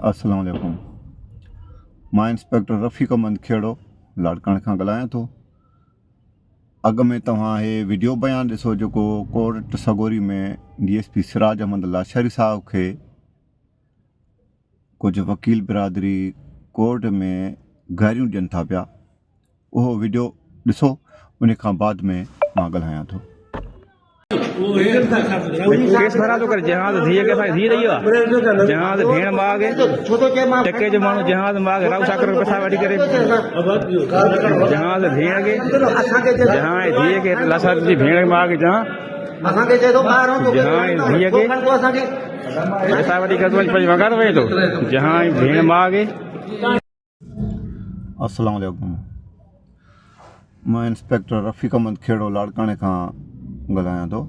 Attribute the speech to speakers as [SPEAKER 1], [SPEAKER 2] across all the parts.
[SPEAKER 1] السلام عليڪم مان انسپيڪٽر رفيق احمد کهڙو لاڙڪاڻي کان ڳالهايان ٿو اڳ ۾ توهان هي وڊيو بيان ڏسو جيڪو ڪورٽ سڳوري ۾ D S P Siraj Ahmed Lashari صاحب کي ڪجهه وڪيل برادري ڪورٽ ۾ گاريون ڏين ٿا پيا اهو وڊيو ڏسو ان کان بعد ۾ مان ڳالهايان ٿو.
[SPEAKER 2] ڪيس ڀرا ٿو ڪري جهاز ڌيء کي اسان ڌيء ڏئي ويو آ جهاز ڀيڻ ماء کي ٽڪي جو ماڻهو جهاز ماء کي راء شاڪر پئسا وٺي ڪري جهاز ڀيڻ کي جهاز ڌيء کي لاسا جي ڀيڻ ماء کي جهاز جهاز ڌيء کي پئسا وٺي ڪري پنهنجي وگار وڃي ٿو جهاز ڀيڻ ماء کي.
[SPEAKER 1] السلام عليڪم مان انسپيڪٽر رفيق احمد کهڙو لاڙڪاڻي کان ڳالهايان ٿو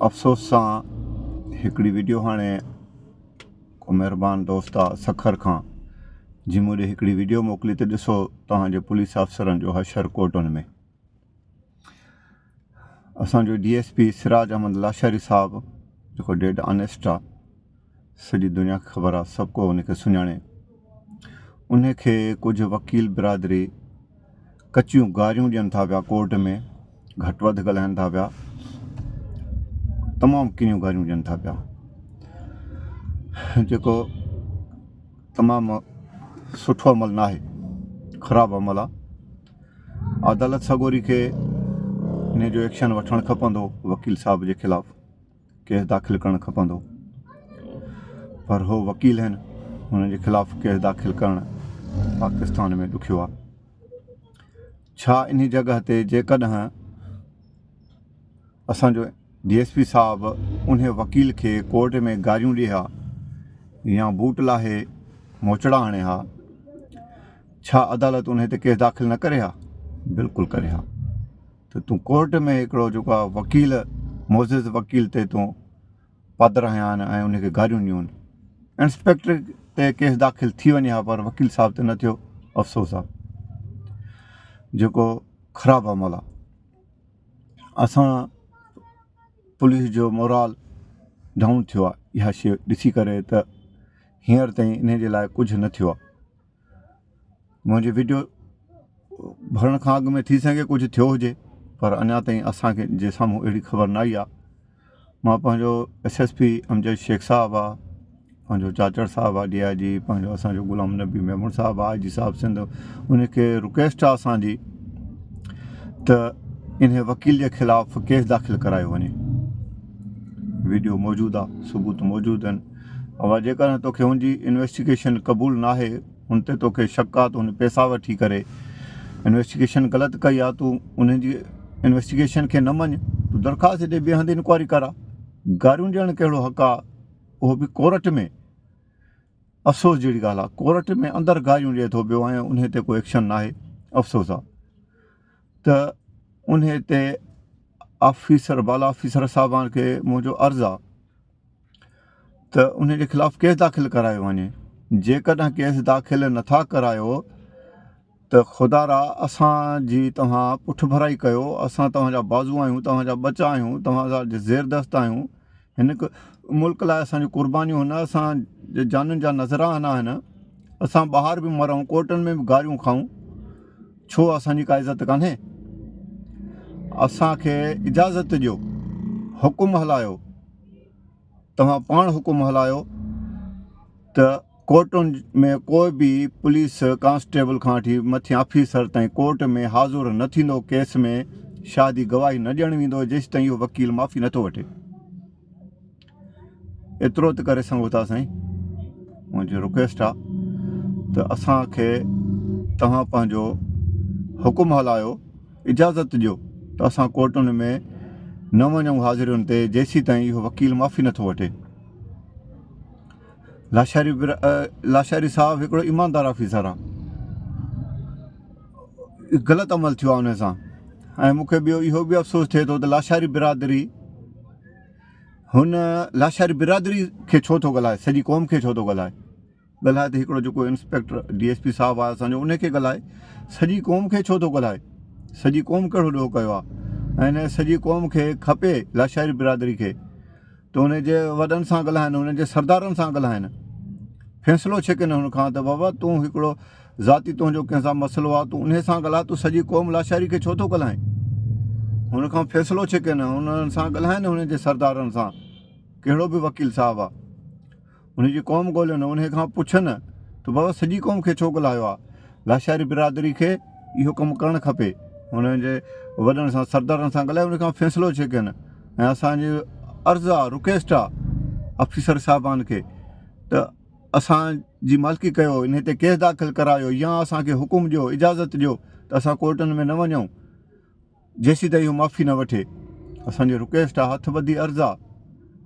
[SPEAKER 1] افسوس سان هڪڙي وڊيو هاڻي ڪو مهربان دوست آ سکر کان جي مون ڏي هڪڙي وڊيو موڪلي ته ڏسو توهان جي پوليس آفيسرن جو حشر ڪورٽن ۾ اسان جو D S P Siraj Ahmed Lashari صاحب جيڪو ڊيڊ آنيسٽ آ سڄي دنيا کي خبر آ سڀ ڪو ان کي سڃاڻي ان کي ڪجهه وڪيل برادري ڪچيون گاريون ڏين ٿا پيا ڪورٽ ۾ گهٽ وڌ ڳالهائن ٿا پيا تمام ڪنيون گاريون ڏين ٿا پيا جيڪو تمام سٺو عمل ناهي خراب عمل آ عدالت سڳوري کي ان جو ايڪشن وٺڻ کپندو وڪيل صاحب جي خلاف ڪيس داخل ڪرڻ کپندو پر هو وڪيل آهن هن جي خلاف ڪيس داخل ڪرڻ پاڪستان ۾ ڏکيو آهي ڇا انهي جڳهه تي جيڪڏهن اسانجو ڊي ايس پي صاحب انهي وڪيل کي ڪورٽ ۾ گاريون ڏي ها يا بوٽ لاهي موچڙا هڻي ها ڇا عدالت انهي تي ڪيس داخل نه ڪري ها بلڪل ڪري ها ته تون ڪورٽ ۾ هڪڙو جيڪو آهي وڪيل معزز وڪيل تي تون پادر هنيا آهن ۽ ان کي گاريون ڏنيون آهن انسپيڪٽر تي ڪيس داخل ٿي وڃي ها پر وڪيل صاحب تي نه ٿيو افسوس آهي جيڪو خراب عمل آهي اسان پوليس جو مورال ڊائون ٿيو آهي اها شي ڏسي ڪري ته هينئر تائين ان جي لاء ڪجهه نه ٿيو آهي منهنجي وڊيو ڀرڻ کان اڳ ۾ ٿي سگهي ڪجهه ٿيو هجي پر اڃا تائين اسانکي جي سامهون اهڙي خبر نه آئي آهي مان پنهنجو S S P Amjad Shaikh صاحب آ پنهنجو چاچڙ صاحب آ ڊي I جي پنهنجو اسانجو غلام نبي ميمڻ صاحب آ آء جي صاحب سنڌ ان کي رڪويسٽ آ اسانجي ته ان وڪيل جي خلاف ڪيس داخل ڪرايو وڃي ويڊيو موجود آ ثبوت موجود آهن اها جيڪڏهن توکي هن جي انويسٽيگيشن قبول ناهي هن تي توکي شڪ آ ته هن پيسا وٺي ڪري انويسٽيگيشن غلط ڪئي آ تون ان جي انويسٽيگيشن کي نه مڃ تون درخواست ڏي ٻئي هنڌ انڪوائري ڪرا گاريون ڏيڻ ڪهڙو حق آ اهو به ڪورٽ ۾ افسوس جهڙي ڳالهه آ ڪورٽ ۾ اندر گاريون ڏئي ٿو پيو ۽ انهي تي ڪو ايڪشن ناهي افسوس آ ته انهي تي آفيسر بالا آفيسر صاحبان کي منهنجو عرض آ ته انهي جي خلاف ڪيس داخل ڪرايو وڃي جيڪڏهن ڪيس داخل نٿا ڪرايو ته خدا را اسان جي توهان پٺڀرائي ڪيو اسان توهان جا بازو آهيون توهان جا ٻچا آهيون توهان جا زيردست آهيون هن ملڪ لاء اسان جون قربانيون هن اسان جي جانين جا نذرانا آهن اسان ٻاهر به مرون ڪورٽن ۾ به گاريون کائون ڇو اسان جي ڪا عزت ڪانهي؟ اسان کي اجازت ڏيو، حڪم هلايو، توهان پاڻ حڪم هلايو ته ڪورٽن ۾ ڪو به پوليس ڪانسٽيبل کان وٺي مٿين آفيسر تائين ڪورٽ ۾ حاضر نه ٿيندو، ڪيس ۾ شاهدي گواهي نه ڏيڻ ويندو جيستائين اهو وڪيل معافي نٿو وٺي. ايترو ته ڪري سگهو ٿا سائين منهنجي رڪويسٽ آ ته اسان کي توهان پنهنجو حڪم هلايو اجازت ڏيو ته اسان ڪورٽن ۾ نه وڃون حاضرين تي جيسين تائين اهو وڪيل معافي نٿو وٺي لاشاري لاشاري صاحب هڪڙو ايماندار آفيسر آ غلط عمل ٿيو آ ان سان ۽ مونکي ٻيو اهو به افسوس ٿئي ٿو ته لاشاري برادري هن لاشاري برادري کي ڇو ٿو ڳالهائي سڄي قوم کي ڇو ٿو ڳالهائي ڳالهائي ته هڪڙو جيڪو انسپيڪٽر ڊي ايس پي صاحب آهي اسانجو ان کي ڳالهائي سڄي قوم کي ڇو ٿو ڳالهائي سڄي قوم ڪهڙو ڏوهه ڪيو آهي ۽ هن سڄي قوم کي کپي لاشاري برادري کي ته ان جي وڏن سان ڳالهائن ان جي سردارن سان ڳالهائن فيصلو ڇڪن هن کان ته بابا تون هڪڙو ذاتي تنهنجو ڪنهن سان مسئلو آ تون انهي سان ڳالهاء تون سڄي قوم لاشاري کي ڇو ٿو ڳالهائين هن کان فيصلو ڇڪن هنن سان ڳالهائن هن جي سردارن سان ڪهڙو به وڪيل صاحب آ ان جي قوم ڳولين انهي کان پڇن ته بابا سڄي قوم کي ڇو ڳالهايو آ لاشاري برادري کي اهو ڪم ڪرڻ کپي هن جي وڏن سان سردارن سان ڳالهائي ان کان فيصلو ڇڪن ۽ اسان جي عرض آ رڪويسٽ آ آفيسر صاحبان کي ته اسان جي مالڪي ڪيو انهي تي ڪيس داخل ڪرايو يا اسان کي حڪم ڏيو اجازت ڏيو ته اسان ڪورٽن ۾ نه وڃون جيسين تائين اهو معافي نه وٺي اسان جي رڪويسٽ آ هٿ ٻڌي عرض آ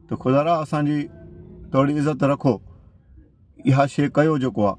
[SPEAKER 1] ته خدارا اسان جي ٿوري عزت رکو اها شي ڪيو جيڪو آ.